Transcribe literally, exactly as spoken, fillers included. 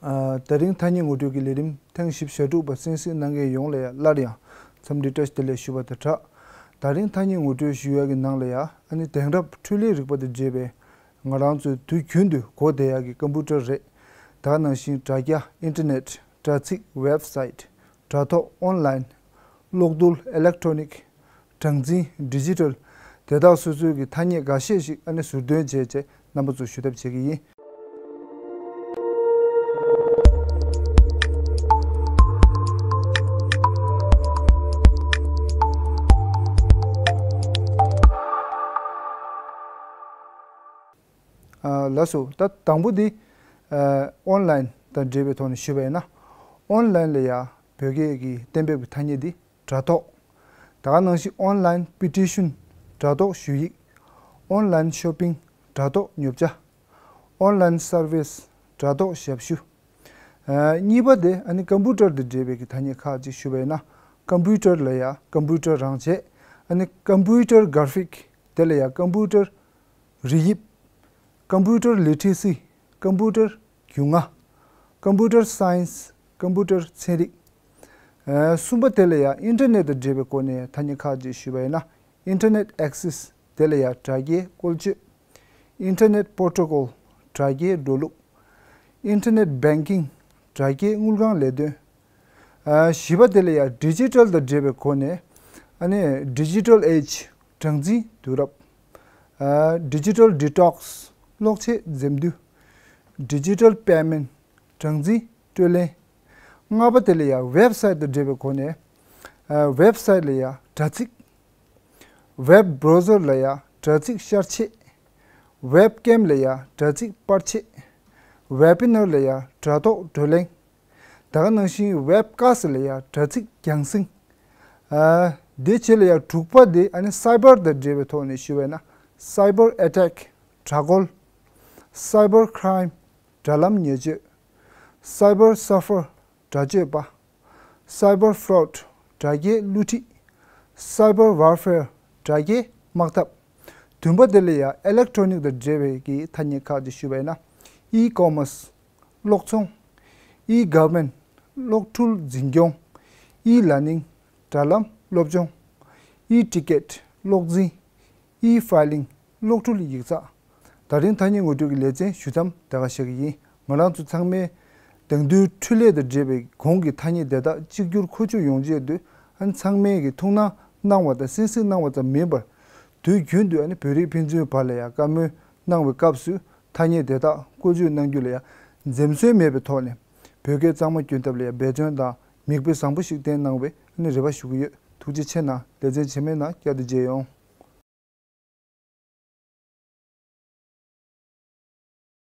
ཨ། ད་རིང་ཐ་སྙད་ངོ་སྤྲོད་ཀྱི་ལས་རིམ་ཐེངས་བཞི་བཅུ་ཞེ་དྲུག་པ་གསན་གཟིགས་གནང་མཁན་ཡོངས་ལ་ཡང་སླར་ཡང་འཚམས་འདྲི་བཀྲ་ཤིས་བདེ་ལེགས་ཞུ་བ་དང་སྦྲགས། ད་རིང་ཐ་སྙད་ངོ་སྤྲོད་ཞུ་ཡག་གི་ནང་ལ་ཡང་ཨ་ནི་དེང་རབས་འཕྲུལ་ལས་རིག་པ་དང་འབྲེལ་བའི་ང་རང་ཚོས་དུས་རྒྱུན་དུ་གོ་བསྡད་ཡག་གི་ཀམ་པུ་ཊར་རེད། ད་ག་ནང་བཞིན་དྲ་རྒྱ་ཨིན་ཊར་ནེཊ། དྲ་ཚིགས་ཝེབ་སའིཊ། དྲ་ཐོག་ཨོན་ལའིན། གློག་རྡུལ་ཨི་ལེག་ཊོ་ནིག། གྲངས་འཛིན་ཌི་ཇི་ཊལ། དེ་དག་སོ་སོའི་གི་ཐ་སྙད་འགའ་ཤས་ཤིག་ཨ་ནི་ཟུར་འདོན་བྱས་རྗེས་རྣམ་པ་ཚོར་ཞུ་ཐབས་བྱེད་ཀྱི་ཡིན། ཨ། ལགས་སོ། ད་དང་པོ་འདི་ཨ་ཨོན་ལའིན་དང་འབྲེལ་བའི་ཐོག་ནས་ཞུས་པ་ཡིན་ན། ཨོན་ལའིན་ལ་ཡ་བོད་སྐད་ཀྱི་གཏན་འབེབས་ཀྱི་ཐ་སྙད་འདི་དྲ་ཐོག། ད་ག་ནང་བཞིན་ཨོན་ལའིན་པི་ཊི་ཤན། དྲ་ཐོག་ཞུ་ཡིག། ཨོན་ལའིན་ཤོ་པིང་། དྲ་ཐོག་ཉོ་ཆ། ཨོན་ལའིན་སར་བིས། དྲ་ཐོག་ཞབས་ཞུ། ཨ། གཉིས་པ་དེ་ཨ་ནི་ཀམ་པུ་ཊར་དང་འབྲེལ་བའི་གི་ཐ་སྙད་ཁག་ཅིག་ཞུ་བ་ཡིན་ན། ཀམ་པུ་ཊར་ལ་ཡ་ཀམ་པུ་ཊར་རང་བྱས། ཨ་ནི་ཀམ་པུ་ཊར་གྷ་ར་ཕིག། དེ་ལ་ཡ་ཀམ་པུ་ཊར་རིགས་དབྱིབས། ཀམ་པུ་ཊར་ལི་ཊི་རེ་སི། ཀམ་པུ་ཊར་རྒྱུས་མངའ། ཀམ་པུ་ཊར་སའེན་སི། ཀམ་པུ་ཊར་ཚན་རིག། ཨ། གསུམ་པ་དེ་ལ་ཡང་ཨིན་ཊར་ནེཊ་དང་འབྲེལ་བའི་སྒོ་ནས་ཐ་སྙད་ཁག་ཅིག་ཞུས་པ་ཡིན་ན། ཨིན་ཊར་ནེཊ་ཨེག་སེ་སི། དེ་ལ་ཡང་དྲ་རྒྱའི་བཀོལ་སྤྱོད། ཨིན་ཊར་ནེཊ་པོ་རོ་ཊོ་ཀོལ། དྲ་རྒྱའི་འགྲོ་ལུགས། ཨིན་ཊར་ནེཊ་བེང་ཀིང་། དྲ་རྒྱའི་དངུལ་ཁང་ལས་དོན། ཨ། བཞི་པ་དེ་ལ་ཡང་ཌི་ཇི་ཊལ་དང་འབྲེལ་བའི་སྒོ་ནས། ཨ་ནི་ཌི་ཇི་ཊལ་ཨེཇ། གྲངས་འཛིན་དུས་རབས། ཨ། ཌི་ཇི་ཊལ་ཌི་ཊོག་སི། གློག་ཆས་འཛེམ་བསྡུ། ཌི་ཇི་ཊལ་པེ་མེནཊ། གྲངས་འཛིན་སྤྲོད་ལེན། ལྔ་པ་དེ་ལ་ཡང་ཝེབ་སའིཊ་དང་འབྲེལ་བའི་སྒོ་ནས། ཨ། ཝེབ་སའིཊ་ལ་ཡང་དྲ་ཚིགས། ཝེབ་བྷ་རོ་ཛར་ལ་ཡང་དྲ་ཚིགས་ཤར་ཆས། ཝེབ་ཀེམ་ལ་ཡང་དྲ་ཚིགས་པར་ཆས། ཝེ་བི་ནར་ལ་ཡང་དྲ་ཐོག་བགྲོ་གླེང་། ད་ག་ནང་བཞིན་ཝེབ་ཀ་སི་ལ་ཡང་དྲ་ཚིགས་རྒྱང་སྲིང་། ཨ། དེ་རྗེས་ལ་ཡང་དྲུག་པ་དེ་ཨ་ནི་སའི་བར་དང་འབྲེལ་བའི་ཐོག་ནས་ཞུས་པ་ཡིན་ན། སའི་བར་ཨེ་ཊེག། དྲ་རྒོལ། སའི་བར་ཁི་རའིམ། དྲ་ལམ་ཉེས་སྤྱོད། སའི་བར་སར་ཕར། དྲ་སྤྱོད་པ། སའི་བར་ཕ་རོཌ། དྲ་རྒྱའི་བསླུ་བྲིད། སའི་བར་ཝར་ཕེར། དྲ་རྒྱའི་དམག་འཐབ། བདུན་པ་དེ་ལ་ཡང་ཨི་ལེག་ཊོ་ནིག་དང་འབྲེལ་བའི་གི་ཐ་སྙད་ཁག་ཅིག་ཞུས་པ་ཡིན་ན། ཨི་ཀོ་མར་སི། གློག་ཚོང་། ཨི་གྷ་བར་མེནཊ། གློག་འཕྲུལ་འཛིན་སྐྱོང་། ཨི་ལར་ནིང་། དྲ་ལམ་སློབ་སྦྱོང་། ཨི་ཊི་ཀེཊ། གློག་འཛིན། ཨི་ཕའི་ལིང་། གློག་འཕྲུལ་ཡིག་ཚགས། ད་རིང་ཐ་སྙད་ངོ་སྤྲོད་ཀྱི་ལེ་ཚན་ཞུ་མཚམས་དེ་ག་བཞག་གི་ཡིན། ང་རང་ཚོ་ཚང་མས་དེང་དུས་འཕྲུལ་ལས་དང་འབྲེལ་བའི་གོང་གི་ཐ་སྙད་དེ་དག་གཅིག་གྱུར་མཁོ་སྤྱོད་ཡོང་ཆེད་དུ། ཨ་ནི་ཚང་མས་ཀྱི་ཐུགས་སྣང་གནང་བ་དང་གསན་གཟིགས་གནང་བ་ཙམ་མིན་པར། དུས་རྒྱུན་དུ་ཨ་ནི་བོད་རིགས་ཕན་ཚུན་བར་ལ་ཡང་བཀའ་མོལ་གནང་བའི་སྐབས་སུ། ཐ་སྙད་དེ་དག་བཀོལ་སྤྱོད་གནང་རྒྱུ་ལ་ཡང་འཛེམ་ཟོན་མེད་པའི་ཐོག་ནས། བོད་སྐད་གཙང་མ་སྐྱོན་ཐབས་ལ་ཡང་འབད་བརྩོན་དང་མིག་དཔེ་བཟང་པོ་ཞིག་བསྟན་གནང་བའི་ཨ་ནི་རེ་བ་ཞུ་གི་ཡོད། ཐུགས་རྗེ་ཆེ་གནང་། ལེ་ཚན་རྗེས་མའི་ནང་བསྐྱར་དུ་མཇལ་ཡོང་།